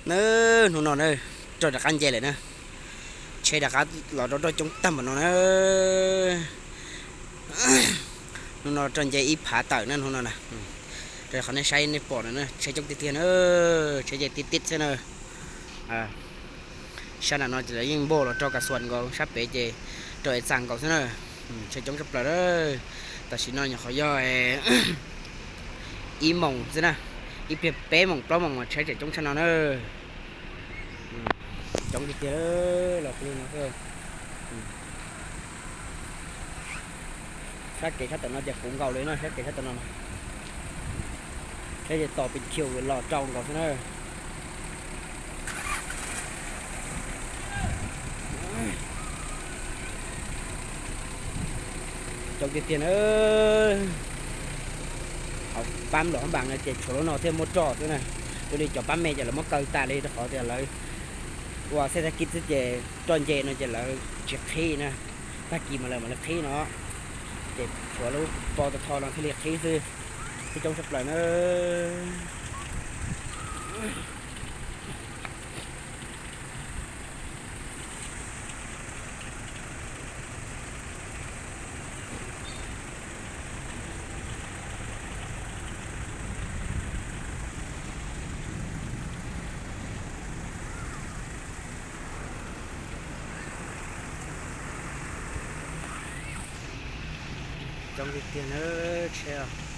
Na, hnub no na, roj rov qab nce lawm na. Tsheb rov qab los rau roj coob tag npaum no na. Hnub no roj nce ib phav tawm na hnub no na. Rau qhov nej saib nej pom no na, tsheb coob tiag tiag na, tsheb nce tib tib xwb na. Sab nram no ces lawv yeej npaj los rau Ka Xuas nkaus, sab pem ces rau Es Xas nkaus xwb na. Tsheb coob tshaj plaws na. Tam sim no nyuam qhuav yog ib moos xwb na, ib pliag peb moos plaub moos mas tsheb tseem coob tshaj no na. Coob tiag tiag los li no. Sab kev sab tom no ces qhuav nkaus li no, sab kev sab tom no. Sab ces tos pes kiag los rau nkaus xwb na. Coob tiag tiag na. Hauv pab Luam Hab Npas no ces tshuav lub no thiaj muaj roj xwb na. Ua li cov pab me ces lawv muab kaw tas li rau qhov tias lawv ua xej tag kis xwb ces roj nce no ces lawv tsis qhib na. Tag kis mas lawv mam li qhib no. Ces tshuav lub pov tau tho no thiaj li qhib xwb. Thiab coob tshaj plaws na. Coob tiag tiag na, tsheb.